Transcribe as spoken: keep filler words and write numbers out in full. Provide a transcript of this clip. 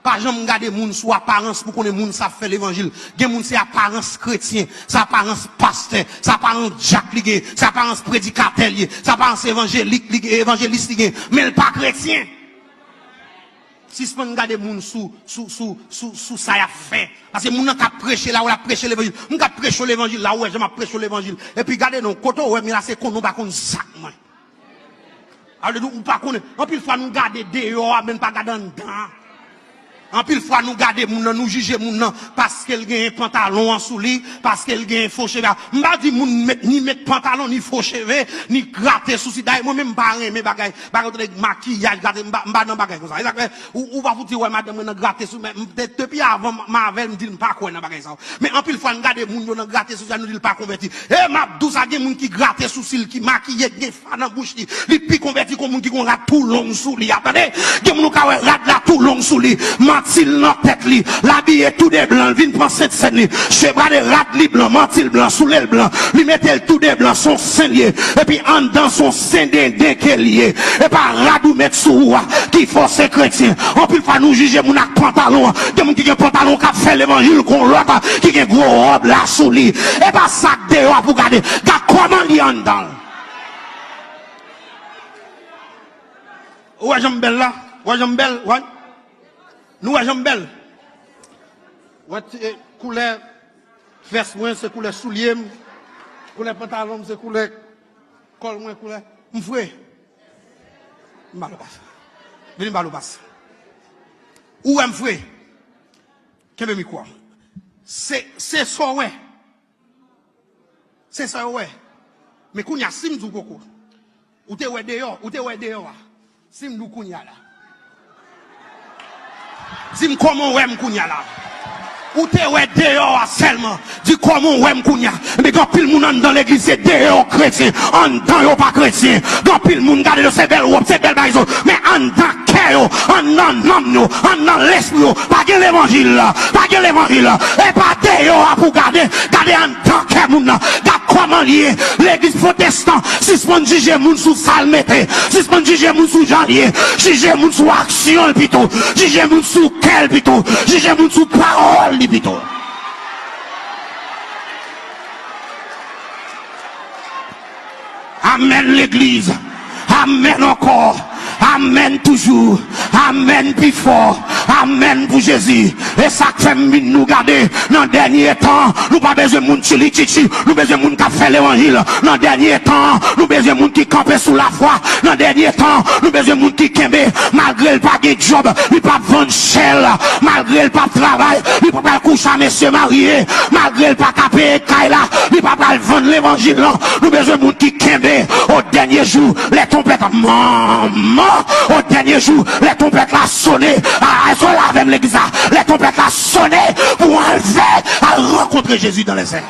Pa janm gade moun sou aparans pou konnen moun sa ap fè levanjil. Gen moun se aparans kretyen, se aparans pastè, se aparans dyak li gen, se aparans predikatè li ye, se aparans evanjelik li gen, evanjelis li gen, men l pa kretyen. Sispann gade moun sou, sou, sou, sou, sou sa y ap fè. Paske moun nan k ap preche la, w ap preche levanjil. Moun k ap preche levanjil la, ou wè jan m ap preche levanjil. Epi gade non, kote w wè m ye la, se konnen w pa konn zak mwen. A vle di ou pa konnen. Anpil fwa nou gade deyò a, men n pa gade anndan an. Anpil fwa nou gade moun nan, nou jije moun nan paske l gen pantalon an sou li, paske l gen fo cheve a. M pa di moun met, ni met pantalon, ni fo cheve, ni grate sousi. Dayè mwen menm m pa renmen bagay, bagay tande makiyaj, grate, m pa, m pa nan bagay konsa. E sa k fè ou, ou pa fouti wè madanm mwen nan grate sou, men m te, depi avan m, m avè l, m di l m pa kwè nan bagay sa yo. Men anpil fwa n gade moun yo nan grate sousi a, nou di l pa konvèti. E m ap di w sa, gen moun ki grate sousi l, ki makiye, ki gen fa nan bouch li. Li pi konvèti ke moun ki gon rad tou long sou li a. Tande, gen moun ou ka wè rad la tou long sou li, manti l nan tèt li, l abiye tou de blan, l vin pran Sent Sèn li, chevre de rad li blan, manti l blan, soulye l blan, li mete l tou de blan, se yon sen l ye. Epi anndan se yon sen denden ke l ye. E pa rad ou met sou ou a ki fè w se kretyen. Anpil fwa nou jije moun ak pantalon an. Gen moun ki gen pantalon k ap fè levanjil, gon lòt ki gen gwo wòb la sou li. E pa sa k deyò a pou gade. Gad kòman li anndan l. Ou wè jan m bèl la? Ou wè jan m bèl? Wè? Nou wè jan m bèl? Wè ti, eh, koulè vès mwen, se koulè soulye m. Koulè pantalon m, se koulè kòl mwen, koulè. M fre. M ba l ou pas. Vini m ba l ou pas. Ou wè m fre. Kenbe mikwo a. Se, se sa w wè. Se sa yo wè. Men kounye a, si m di w koko, ou te wè deyò, ou te wè deyò a. Si m di w kounye a la. Di m kòman w wè m kounye a la. Ou te wè deyò a sèlman. Di kòman w wè m kounye a. Men gen anpil moun anndan legliz, se deyò kretyen, anndan yo pa kretyen. Gen anpil moun gade yo, se bèl wòb, se bèl bagay yo, men anndan kè yo, anndan nanm yo, anndan lespri yo, pa gen levanjil, pa gen levanjil. E pa deyò a pou gade, gade anndan kè moun nan. Gad kòman l ye. Legliz pwotestan, sispann jije moun sou sa l mete. Sispann jije moun sou jan l ye. Jije moun sou aksyon l pito. Jije moun sou kè l pito. Jije moun sou pawòl li pito. Amèn, legliz. Amèn ankò. Amèn toujou. Amèn pi fò. Amèn pou Jezi. E sa k fè m vin nou gade nan dènye tan. Nou pa bezwen moun tchilichichi. Nou bezwen moun k ap fè levanjil. Nan dènye tan, nou bezwen moun ki kanpe sou lafwa. Nan dènye tan, nou bezwen moun ki kenbe. Malgre l pa gen djòb, li p ap vann chè l. Malgre l p ap travay, li pa pral kouche a mesye marye. Malgre l pa ka peye kay la, li pa pral vann levanjil lan. Nou bezwen moun ki kenbe. Au dernier jour, les trompettes, manman, au dernier jour, les trompettes la sonné. A, èske w la avè m legliz la? Les trompettes la sonné pou anlve, al rankontre Jezi dans les airs.